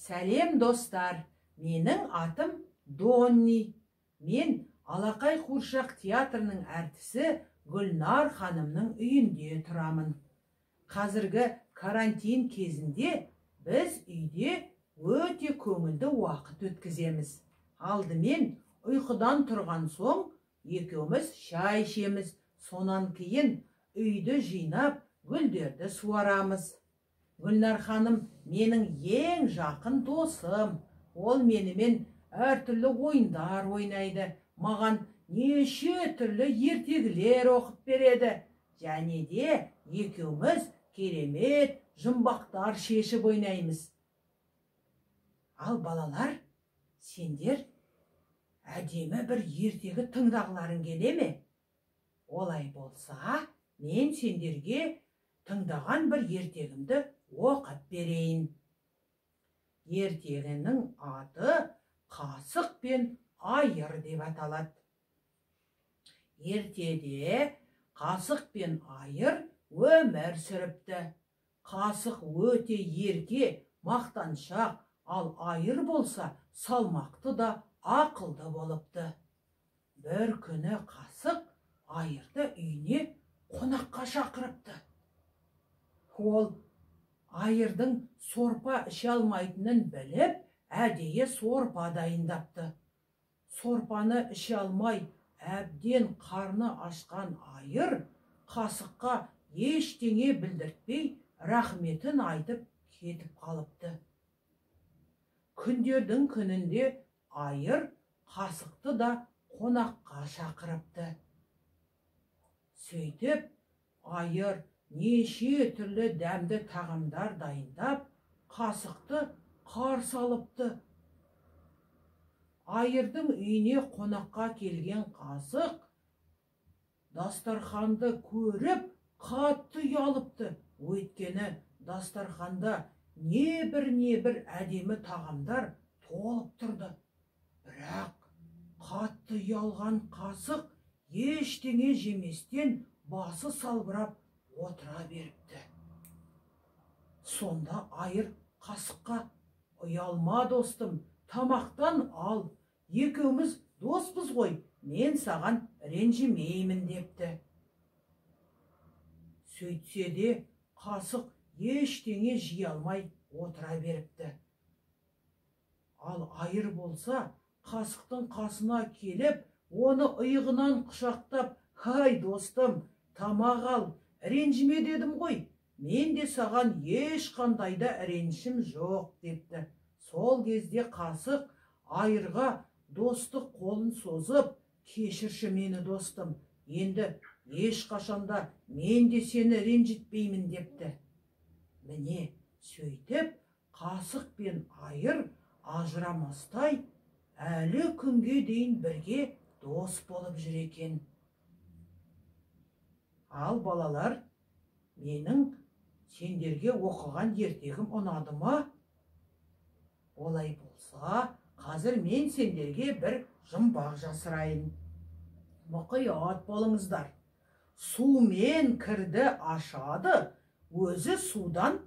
Сәлем, достар! Менің атым Донни. Мен Алақай қуыршақ театрының әртісі Гүлнар ханымның үйінде тұрамын. Қазіргі карантин кезінде біз үйде өте көңілді уақыт өткіземіз. Алдымен ұйқыдан тұрған соң екеуміз шай ішеміз. Сонан кейін үйді жинап, гүлдерді суарамыз. Гүлнар ханым менің ең жақын досым. Ол менімен әртүрлі ойындар ойнайды. Маған неше түрлі ертегілер оқып береді. Және де екеуміз керемет жұмбақтар шешіп ойнаймыз. Ал балалар, сендер әдемі бір ертегі тыңдағыларың келе ме? Олай болса, мен сендерге тыңдаған бір ертегімді оқып берейін. Ертегінің аты «Қасық пен айыр» деп аталады. Ертеде қасық пен айыр өмір сүріпті. Қасық өте ерке, мақтаншақ, ал айыр болса салмақты да ақылды болыпты. Бір күні қасық айырды үйіне қонаққа шақырыпты. Ол айырдың сорпа іше алмайтынын біліп, әдейі сорпа дайындапты. Сорпаны іше алмай, әбден қарны ашқан айыр қасыққа ештеңе білдіртпей, рахметін айтып кетіп қалыпты. Күндердің күнінде айыр қасықты да қонаққа шақырыпты. Сөйтіп, айыр неше түрлі дәмді тағамдар дайындап, қасықты қарсы алыпты. Айырдың үйіне қонаққа келген қасық дастарханды көріп, қатты ұялыпты. Өйткені дастарханда небір-небір әдемі тағамдар толып тұрды. Бірақ қатты ұялған қасық ештеңе жеместен басы салбырап отыра беріпті. Сонда айыр қасыққа: «Ұялма, достым, тамақтан ал, екеуміз доспыз ғой, мен саған ренжімеймін», – депті. Сөйтсе де қасық ештеңе жей алмай отыра беріпті. Ал айыр болса, қасықтың қасына келіп, оны иығынан құшақтап: «Хай, достым, тамақ ал, ренжіме дедім ғой, мен де саған ешқандай да ренішім жоқ», – депті. Сол кезде қасық айырға достық қолын созып: «Кешірші мені, достым, енді ешқашанда мен де сені ренжітпеймін», – депті. Міне, сөйтіп қасық пен айыр ажырамастай әлі күнге дейін бірге дос болып жүр екен. Ал балалар, менің сендерге оқыған ертегім ұнады ма? Олай болса, қазір мен сендерге бір жұмбақ жасырайын. Мұқият болыңыздар. Сумен кірді ашады, өзі судан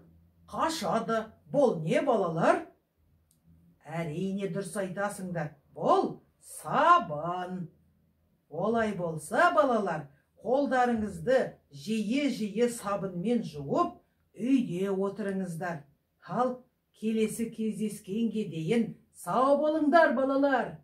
қашады. Бұл не, балалар? Әрине, дұрыс айтасыңдар. Бұл сабын. Олай болса, балалар, қолдарыңызды жиі-жиі сабынмен жуып, үйде отырыңыздар. Ал келесі кездескенге дейін сау болыңдар, балалар.